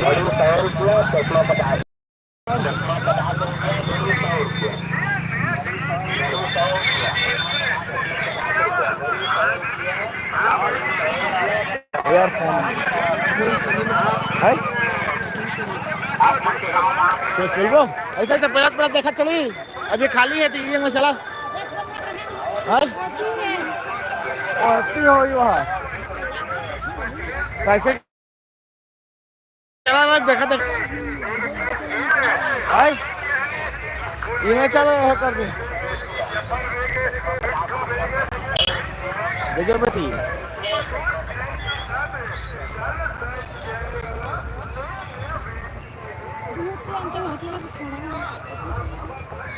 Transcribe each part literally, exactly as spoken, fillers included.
यार, फोन है? तो चलबो? ऐसे, ऐसे पलट, पलट देखा चली। अभी खाली है, तीन में चला। है? होती है। होती होई वहाँ। कैसे चला रहा, देखा, देख। है? ये नहीं चला, ये कर दे। देखिए बेटी।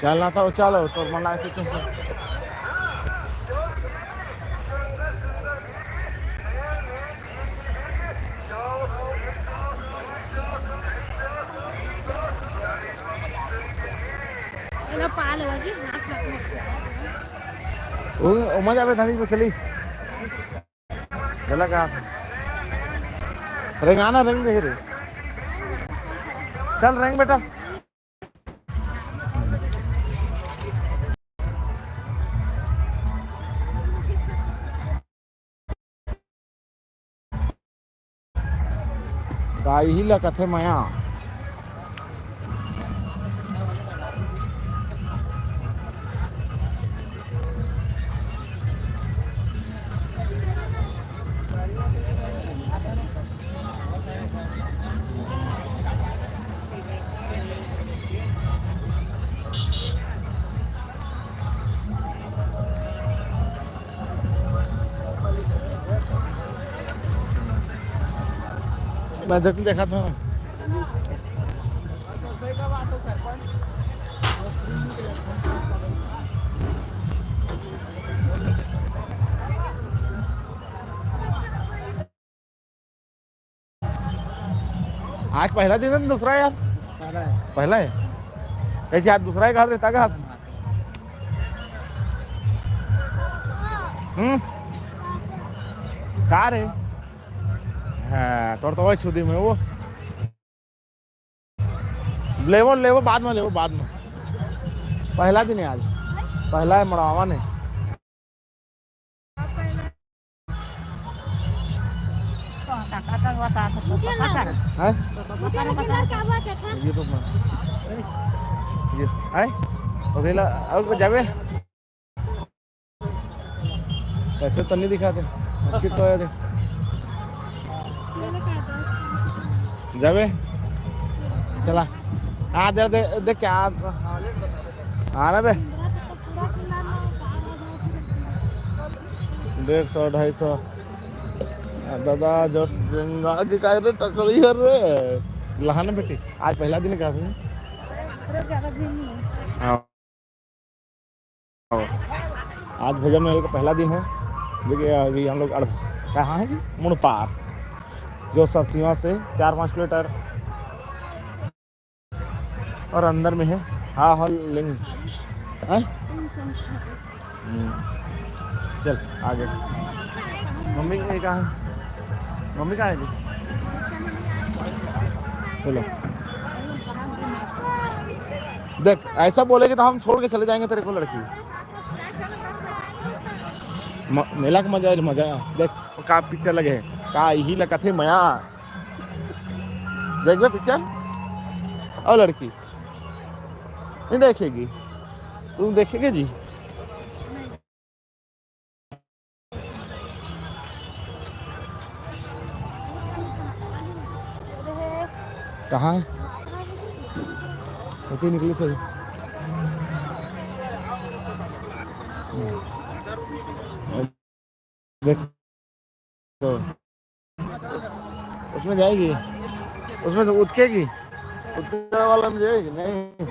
चलना था, वो चलो, तो मन आए तो तुम। एला पा लेवा जी, हाथ, हाथ में। वो, वो मजा आवे, धनी, मछली। गला का। रेंगाना, रेंग दे रे। चल, रेंग बेटा। का इही ला कथे मया। मैं देख, देखा था। आज पहला दिन है, दूसरा यार? पहला है। पहला है? कैसे आज दूसरा है, कहा रहता का? हम्म? का रे? हाँ, तोर तो वही छुदी में वो। लेवो, लेवो, बाद में लेवो, बाद में। पहला दिन है आज, पहला है मड़ावा ने। हैं? ये तो मैं, ये, हैं? उधेला, अब जाबे। अच्छा, तन्नी दिखा दे। अच्छी तो है दे। जाबे? चला। आ, दे, दे, दे, क्या? आ रहा बे? डेढ़ सौ, ढाई सौ। आ, दादा, जोर से जंगा के काय रे, टकली हर रे। लहान बेटी, आज पहला दिन का है। हाँ। आज भजन महल का पहला दिन है। देखिए, अभी हम लोग अड़-, कहाँ है जी? मुड़पार, जो सरसीवा से चार पाँच किलोमीटर और अंदर में है। हाँ, हॉल लेंगे। हैं? हम्म। चल, आगे। मम्मी ये कहाँ है? मम्मी कहाँ है जी? चलो। देख, ऐसा बोलेगी तो हम छोड़ के चले जाएंगे तेरे को, लड़की। म-, मेला का मजा है, मजा। देख, का पिक्चर लगे है, का यही लकत है मया। देखबे पिक्चर? और लड़की नहीं देखेगी, तुम देखेगे जी? कहाँ है? होती निकली सही। हम्म। देखो, उसमें जाएगी, उसमें तो उतकेगी, उतके वाला में जाएगी नहीं।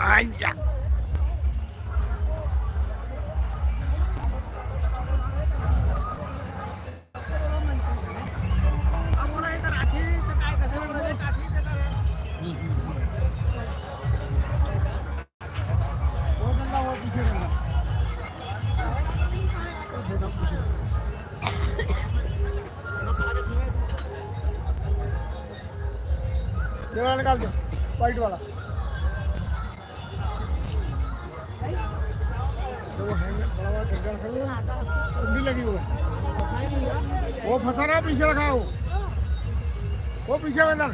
आया। चलो निकाल दो, व्हाइट वाला। तो वो है, बड़ा वाला डंडा रखा हुआ है, कुंडी लगी हुई है। वो फंसा ना, पीछे रखा हो, वो पीछे बंधा।